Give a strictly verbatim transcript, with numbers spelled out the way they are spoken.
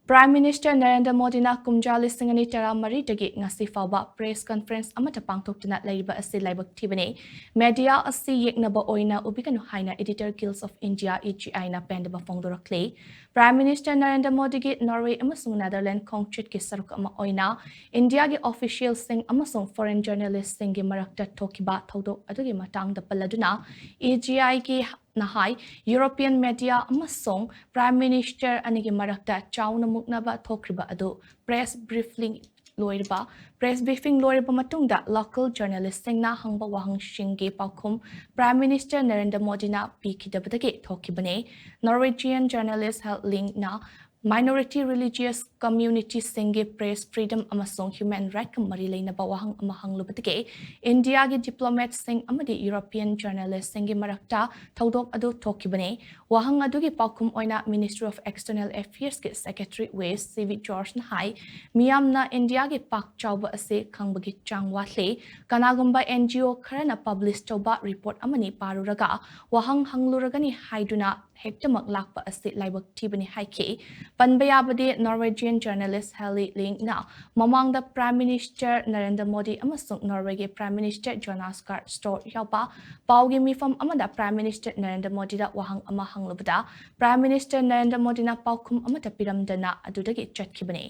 Prime Minister Narendra Modina ꯀꯨꯝꯖꯥ ꯂꯤꯁꯤꯡ ꯑꯅꯤ ꯇꯔꯥꯃꯔꯤꯗꯒꯤ ꯉꯁꯤ ꯐꯥꯎꯕ press conference ꯑꯃꯠꯇ ꯄꯥꯡꯊꯣꯛꯇꯨꯅ ꯂꯩꯔꯤꯕ ꯑꯁꯤ ꯂꯥꯏꯕꯛ ꯊꯤꯕꯅꯤ꯫ Media ꯑꯁꯤ ꯌꯦꯛꯅꯕ ꯑꯣꯏꯅ ꯎꯕꯤꯒꯅꯨ ꯍꯥꯏꯅ Editor Guild of India, E G I ꯅ ꯄꯦꯟꯗꯕ ꯐꯣꯡꯗꯣꯔꯛꯂꯤ꯫ Prime Minister ꯅꯔꯦꯟꯗ꯭ꯔ ꯃꯣꯗꯤꯒꯤ ꯅꯣꯔꯋꯦ ꯑꯃꯁꯨꯡ ꯅꯦꯗꯔꯂꯦꯟ ꯈꯣꯡꯆꯠꯀꯤ ꯁꯔꯨꯛ ꯑꯃ ꯑꯣꯏꯅ ꯏꯟꯗꯤꯌꯥꯒꯤ officialꯁꯤꯡ ꯑꯃꯁꯨꯡ foreign journalistꯁꯤꯡꯒꯤ ꯃꯔꯛꯇ ꯊꯣꯛꯈꯤꯕ ꯊꯧꯗꯣꯛ ꯑꯗꯨꯒꯤ ꯃꯇꯥꯡꯗ ꯄꯜꯂꯗꯨꯅ, E G I ꯒꯤ ꯅ ꯍꯥꯏ, European media ꯑꯃꯁꯨꯡ Prime Minister ꯑꯅꯤꯒꯤ ꯃꯔꯛꯇ ꯆꯥꯎꯅ ꯃꯨꯛꯅꯕ ꯊꯣꯛꯈ꯭ꯔꯤꯕ ꯑꯗꯨ press briefing ꯂꯣꯏꯔꯕ, press briefing ꯂꯣꯏꯔꯕ ꯃꯇꯨꯡꯗ local journalistꯁꯤꯡꯅ ꯍꯪꯕ ꯋꯥꯍꯪꯁꯤꯡꯒꯤ ꯄꯥꯎꯈꯨꯝ Prime Minister ꯅꯔꯦꯟꯗ꯭ꯔ ꯃꯣꯗꯤꯅ ꯄꯤꯈꯤꯗꯕꯗꯒꯤ ꯊꯣꯛꯈꯤꯕꯅꯤ꯫ Norwegian journalist Helge Lingꯅ minority religious communityꯁꯤꯡꯒꯤ press freedom ꯑꯃꯁꯨꯡ human rightꯀ ꯃꯔꯤ ꯂꯩꯅꯕ ꯋꯥꯍꯪ ꯑꯃ ꯍꯪꯂꯨꯕꯗꯒꯤ ꯏꯟꯗꯤꯌꯥꯒꯤ diplomatꯁꯤꯡ ꯑꯃꯗꯤ European journalistꯁꯤꯡꯒꯤ ꯃꯔꯛꯇ ꯊꯧꯗꯣꯛ ꯑꯗꯨ ꯊꯣꯛꯈꯤꯕꯅꯤ꯫ ꯋꯥꯍꯪ ꯑꯗꯨꯒꯤ ꯄꯥꯎꯈꯨꯝ ꯑꯣꯏꯅ Ministry of External Affairsꯀꯤ Secretary West C V Georgeꯅ ꯍꯥꯏ, ꯃꯤꯌꯥꯝꯅ ꯏꯟꯗꯤꯌꯥꯒꯤ ꯄꯥꯛ ꯆꯥꯎꯕ ꯑꯁꯤ ꯈꯪꯕꯒꯤ ꯆꯥꯡ ꯋꯥꯠꯂꯤ꯫ ꯀꯅꯥꯒꯨꯝꯕ N G O ꯈꯔꯅ publish ꯇꯧꯕ report ꯑꯃꯅꯤ ꯄꯥꯔꯨꯔꯒ ꯋꯥꯍꯪ ꯍꯪꯂꯨꯔꯒꯅꯤ ꯍꯥꯏꯗꯨꯅ ꯍꯦꯛꯇꯃꯛ ꯂꯥꯛꯄ ꯑꯁꯤ ꯂꯥꯏꯕꯛ ꯊꯤꯕꯅꯤ ꯍꯥꯏꯈꯤ꯫ ꯄꯟꯕ ꯌꯥꯕꯗꯤ Norwegian journalist Helge Lingꯅ ꯃꯃꯥꯡꯗ Prime Minister ꯅꯔꯦꯟꯗ꯭ꯔ ꯃꯣꯗꯤ ꯑꯃꯁꯨꯡ ꯅꯣꯔꯋꯦꯒꯤ Prime Minister Jonas Gahr Store ꯌꯥꯎꯕ ꯄꯥꯎꯒꯤ ꯃꯤꯐꯝ ꯑꯃꯗ Prime Minister ꯅꯔꯦꯟꯗ꯭ꯔ ꯃꯣꯗꯤꯗ ꯋꯥꯍꯪ ꯑꯃ ꯍꯪꯂꯨꯕꯗ Prime Minister ꯅꯔꯦꯟꯗ꯭ꯔ ꯃꯣꯗꯤꯅ ꯄꯥꯎꯈꯨꯝ ꯑꯃꯠꯇ ꯄꯤꯔꯝꯗꯅ ꯑꯗꯨꯗꯒꯤ ꯆꯠꯈꯤꯕꯅꯤ꯫